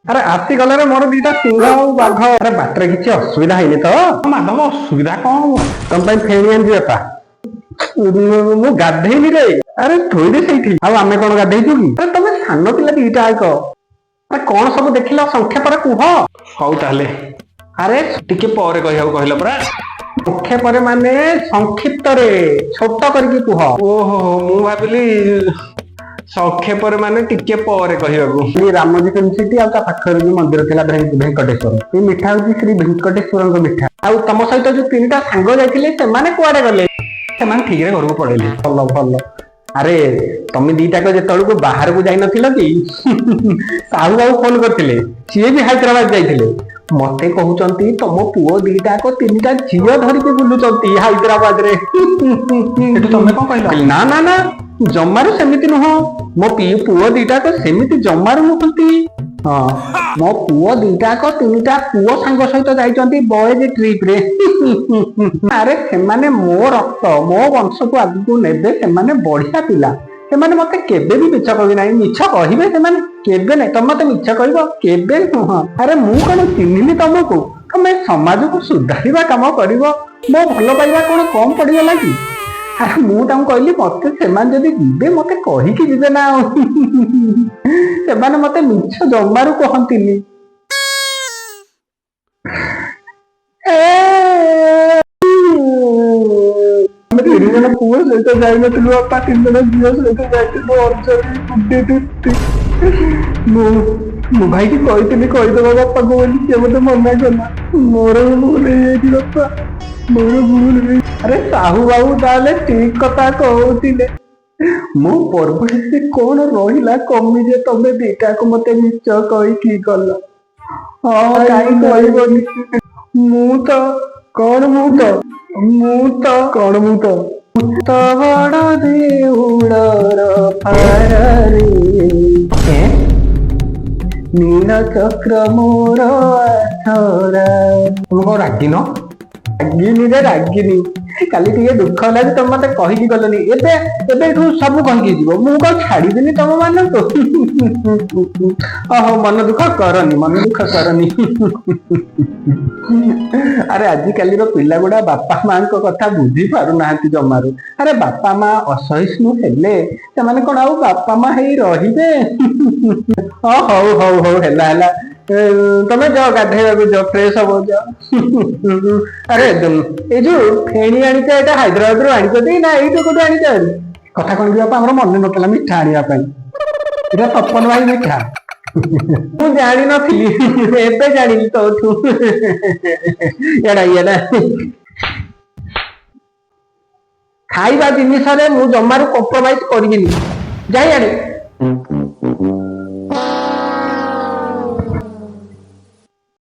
ଆରେ, ଆସିଗଲେ ମୋର ଦିଟା ସିଂହ ଆଉ ବାଘ। ଆରେ, ବାଟରେ କିଛି ଅସୁବିଧା ହେଇନି ତ? ମାଧବ, ଅସୁବିଧା କଣ ହବ? ତମ ପାଇଁ ଫେଣି ଆଣିଛି ବାପା। ମୁଁ ଗାଧେଇନି ରେ। ଆରେ, ଥୋଇଦେ ସେଇଠି। ଆଉ ଆମେ କଣ ଗାଧେଇଛୁ କି? ଆରେ, ତମେ ସାନ ପିଲା ଦିଟା ଏକ। ଆରେ, କଣ ସବୁ ଦେଖିଲ, ସଂକ୍ଷେପରେ କୁହ। ହଉ ତାହେଲେ। ଆରେ, ଟିକେ ପରେ କହିବାକୁ କହିଲ ପରା। ସଂକ୍ଷେପରେ ମାନେ ସଂକ୍ଷିପ୍ତରେ, ଛୋଟ କରିକି କୁହ। ଓହୋ, ମୁଁ ଭାବିଲି ସଂକ୍ଷେପରେ ମାନେ ଟିକେ ପରେ କହିବାକୁ। ଶ୍ରୀ ରାମଜୀ ଫିଲ୍ମ ସିଟି ଆଉ ତା ପାଖରେ ଯୋଉ ମନ୍ଦିର ଥିଲା ଭେଙ୍କଟେଶ୍ୱର। ଏଇ ମିଠା ହଉଛି ଶ୍ରୀ ଭେଙ୍କଟେଶ୍ୱରଙ୍କ ମିଠା। ଆଉ ତମ ସହିତ ଯୋଉ ତିନିଟା ସାଙ୍ଗ ଯାଇଥିଲେ, ସେମାନେ କୁଆଡେ ଗଲେ? ସେମାନେ ଠିକରେ ଘରକୁ ପଳେଇଲେ। ଭଲ ଭଲ। ଆରେ, ତମେ ଦିଟାକ ଯେତେବେଳକୁ ବାହାରକୁ ଯାଇନଥିଲ କି, ସାହୁ ବାବୁ ଫୋନ କରିଥିଲେ। ସିଏ ବି ହାଇଦ୍ରାବାଦ ଯାଇଥିଲେ। ମତେ କହୁଛନ୍ତି, ତମ ପୁଅ ଦିଟାକ ତିନିଟା ଝିଅ ଧରିକି ବୁଲୁଛନ୍ତି ହାଇଦ୍ରାବାଦରେ। ସେଠୁ ତମେ କଣ କହିଲ? କହିଲି, ନା ନା ନା, ଜମାରୁ ସେମିତି ନୁହଁ। ମୋ ପୁଅ ଦିଟାକ ସେମିତି ଜମାରୁ ନୁହନ୍ତି। ହଁ, ମୋ ପୁଅ ଦିଟାକ ତିନିଟା ପୁଅ ସାଙ୍ଗ ସହିତ ଯାଇଛନ୍ତି ବଏଜ ଟ୍ରିପ ରେ। ଆରେ, ସେମାନେ ମୋ ରକ୍ତ, ମୋ ବଂଶକୁ ଆଗକୁ ନେବେ। ସେମାନେ ବଢିଆ ପିଲା। ସେମାନେ ମତେ କେବେ ବି ମିଛ କହିବେ ନାହିଁ। ମିଛ କହିବେ ସେମାନେ? କେବେ ନାହିଁ। ତମେ ମତେ ମିଛ କହିବ? କେବେ ନୁହଁ। ଆରେ, ମୁଁ କଣ ଚିହ୍ନିନି ତମକୁ? ତମେ ସମାଜକୁ ସୁଧାରିବା କାମ କରିବ। ମୋ ଭଲ ପାଇବା କଣ କମ ପଡିଗଲା କି? ଆରେ, ମୁଁ ତାଙ୍କୁ କହିଲି, ମତେ ସେମାନେ ଯଦି ଯିବେ, ମତେ କହିକି ଯିବେ ନା ଆଉ। ସେମାନେ ମତେ ମିଛ ଜମାରୁ କହନ୍ତିନି। ଆମେ ତିନି ଜଣ ପୁଅ ସହିତ ଯାଇନଥିଲୁ ବାପା, ତିନି ଜଣ ଝିଅ ସହିତ ଯାଇଥିଲୁ। ଅଞ୍ଜଳି, ଗୁଡି, ଦୀପ୍ତି। ମୁଁ ମୋ ଭାଇକି କହିଥିଲି କହିଦବ ବାପାକୁ ବୋଲି, ସିଏ ମତେ ମନା କଲା। ମୋର ଭୁଲ ହେଇଯାଇଛି ବାପା, ମୋର ଭୁଲ ହେଇ। ଆରେ ସାହୁ ବାବୁ ତାହେଲେ ଠିକ କଥା କହୁଥିଲେ। ମୋ ପର୍ବରେ କଣ ରହିଲା କମି ଯେ ତମେ ଦିଟାକୁ ମତେ ମିଛ କହିକି ଗଲ? ହଁ, କାହିଁ କହିବନି? ମୁଁ ତ କଣ, ମୁଁ ତ, ମୁଁ ତ କଣ, ମୁଁ ତ, ମୁଁ ତ ବଡ ଦେଉଳର ପାରରେ ନୀଳ ଚକ୍ର ମୋର ଆସରା। ତମେ କଣ ରାଗିନ? ରାଗିନି ରେ, ରାଗିନି। କାଲି ଟିକେ ଦୁଃଖ ହେଲା ଯେ ତମେ ମତେ କହିକି ଗଲନି। ଏବେ ଏବେ ଏଠୁ ସବୁ କହିକି ଯିବ। ମୁଁ କଣ ଛାଡିବିନି ତମ ମାନଙ୍କୁ? ଓହୋ, ମନ ଦୁଃଖ କରନି, ମନ ଦୁଃଖ କରନି। ଆରେ, ଆଜିକାଲିର ପିଲା ଗୁଡା ବାପା ମାଙ୍କ କଥା ବୁଝି ପାରୁନାହାନ୍ତି ଜମାରୁ। ଆରେ, ବାପା ମା ଅସହିଷ୍ଣୁ ହେଲେ ସେମାନେ କଣ ଆଉ ବାପା ମା ହେଇ ରହିବେ? ହଁ, ହଉ ହଉ ହଉ, ହେଲା ହେଲା। ତମେ ଯାଅ, ଗାଧେଇବାକୁ ଯାଅ, ଫ୍ରେଶ ହବ ଯାଅ। ଆରେ, ଏଇ ଯୋଉ ଫେଣି ଆଣିଛ, ଏଇଟା ହାଇଦ୍ରାବାଦରୁ ଆଣିଛନ୍ତି ନା ଏଇଠୁ କୋଉଠୁ ଆଣିଛ? କଥା କଣ କି ବାପା, ଆମର ମନେ ନଥିଲା ମିଠା ଆଣିବା ପାଇଁ। ଏଇଟା ତପନ ଭାଇ ମିଠା। ମୁଁ ଜାଣିନଥିଲି, ଏବେ ଜାଣିଲି ତୋଠୁ। ଏଡା ଇଏଡା ଖାଇବା ଜିନିଷରେ ମୁଁ ଜମାରୁ କମ୍ପ୍ରମାଇଜ କରିବିନି। ଯାଇ ଆଡେ।